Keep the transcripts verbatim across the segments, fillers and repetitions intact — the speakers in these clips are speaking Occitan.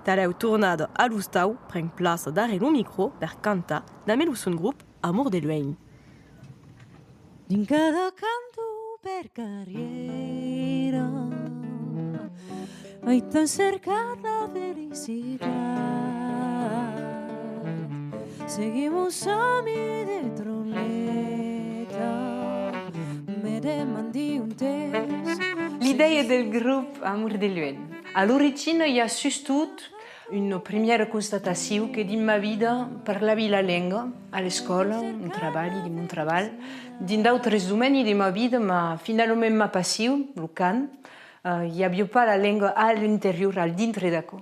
Talèu tornada a l'ostau, pren plaça darrèr lo micro per cantar damb lo son grop Amor de luenh. Dins cada canton per carrièra, ai tant cercat la felicitat. Seguir mon sòmi de troleta, me demandi ont es. L'idèia del grop Amor de luenh. A l'origina, i a sustot una primièra constatacion que dins ma vida parlavi la lenga, a l'escòla, ont trabalhi, dins mon trabalh, dins d'autres domènis de ma vida, mas finalament ma passion, lo cant, eh, i aviá pas la lenga a l'interior, al dintre d'aquò.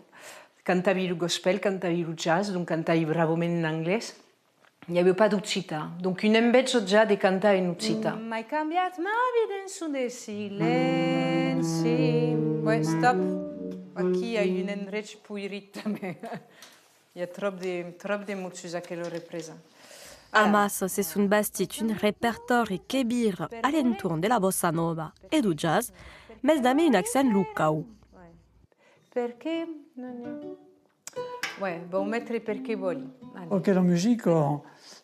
Cantavi lo gospel, cantavi lo jazz, donc cantavi bravament en anglés. I aviá pas d'occitan. Donc, una enveja ja de cantar en occitan. M'ai cambiat ma vida en son de silenci. Ouais, stop. Aquí i a un endrech poirit tanben. I a tròp de, tròp de mots sus aquela represa. Amassa se son bastit un repertòri que vira a l'entorn de la bossa nova e do jazz, mès damb un accent locau. Ouais. Perqué? Non, non. Ouais, vau metre perqué vòli. Allez. Aquela musica,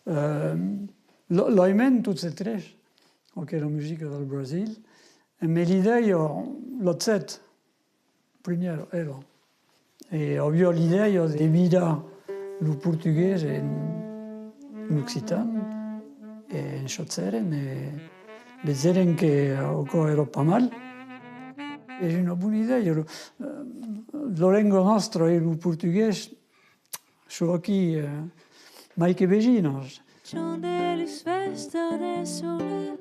eh, l-, l'aimèm tots e tres, aquela musica del Brasil, e me l'idèia la set, primièra, èra. E aviá l'idèia de virar lo portugués en, en occitan, e en chaussèrem, e vegèrem que aquò èra pas mal. Es una bona idèia. Lo, eh, la lenga nòstra e lo portugués son aquí, eh, mai que vesinas. Chant de las fèstas de solelh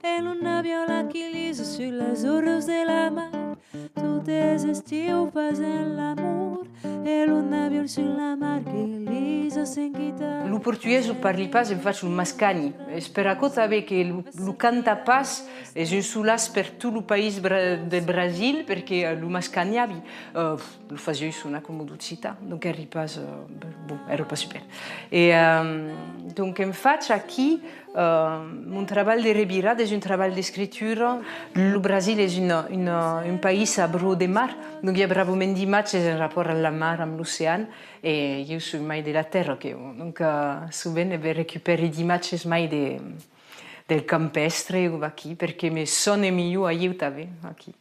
e luna viola qui lisa sus las olas de la mar. Tot es estiu, fasèm l'amor e luna viola sus la mar qui lisa sens quitar. Lo portugués lo parli pas, en fach lo mascanhi. Es per aquò tanben que lo, lo canta pas es un solaç per tot lo país bra-, del Brasil, perque, eh, lo mascanhavi, eh, lo fasiái sonar coma d'occitan, donc èri pas, eh, bon, èra pas super. E, eh, donc, en fach, aquí, eh, mon trabalh de revirada es un trabalh d'escritura. Lo Brasil es un, un, un país a bròu de mar, donc i a bravament d'imatges en rapòrt a la mar, amb l'ocean, e ieu soi mai de la tèrra que, donc, eh, sovent, eh ben, recupèri d'imatges mai de, del campèstre o vaquí, perque me sona milhor a ieu tanben, aquí.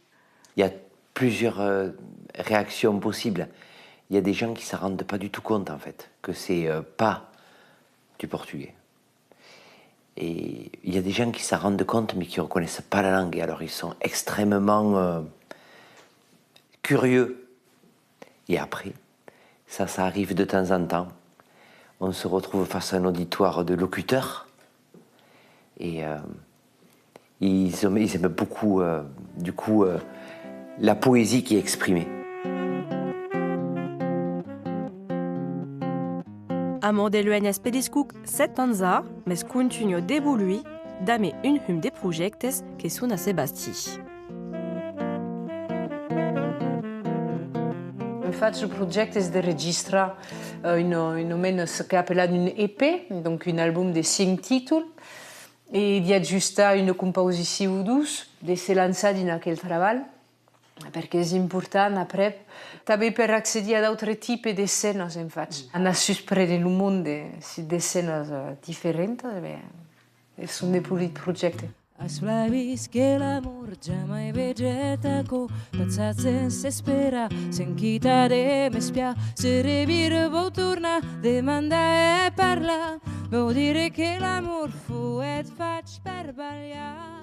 Il y a plusieurs, euh, réactions possibles. Il y a des gens qui s'en rendent pas du tout compte, en fait, que c'est, euh, pas du portugais. Et il y a des gens qui s'en rendent compte, mais qui reconnaissent pas la langue. Et alors, ils sont extrêmement, euh, curieux. Et après, ça, ça arrive de temps en temps. On se retrouve face à un auditoire de locuteurs. Et, euh, ils aiment, ils aiment beaucoup, euh, du coup, euh, la poésie qui est exprimée. Amor de luenh es peliscuc sèt ans a, mès contunha d'evoluir damé un hum de projèctes que son a se bastir. Fach lo projècte es de registrar, eh, una, una mena, çò qu'ai apelat un E P, donc un album de cinc títols, e d'ajustar una compausicion o dos, de se lançar dins aquel trabalh, perque es important, aprèp, tanben per accedir a d'autres tipes de scènas, en fach. Anar susprene lo monde sus de scènas, eh, diferentas, e ben, son de polits projèctes. As plan vist que l'amor jamai vegèt aquò, passat sens esperar, sens quitar de m'espiar, se revira vau tornar, demandar e parlar, vau dire que l'amor foguèt fach per balhar.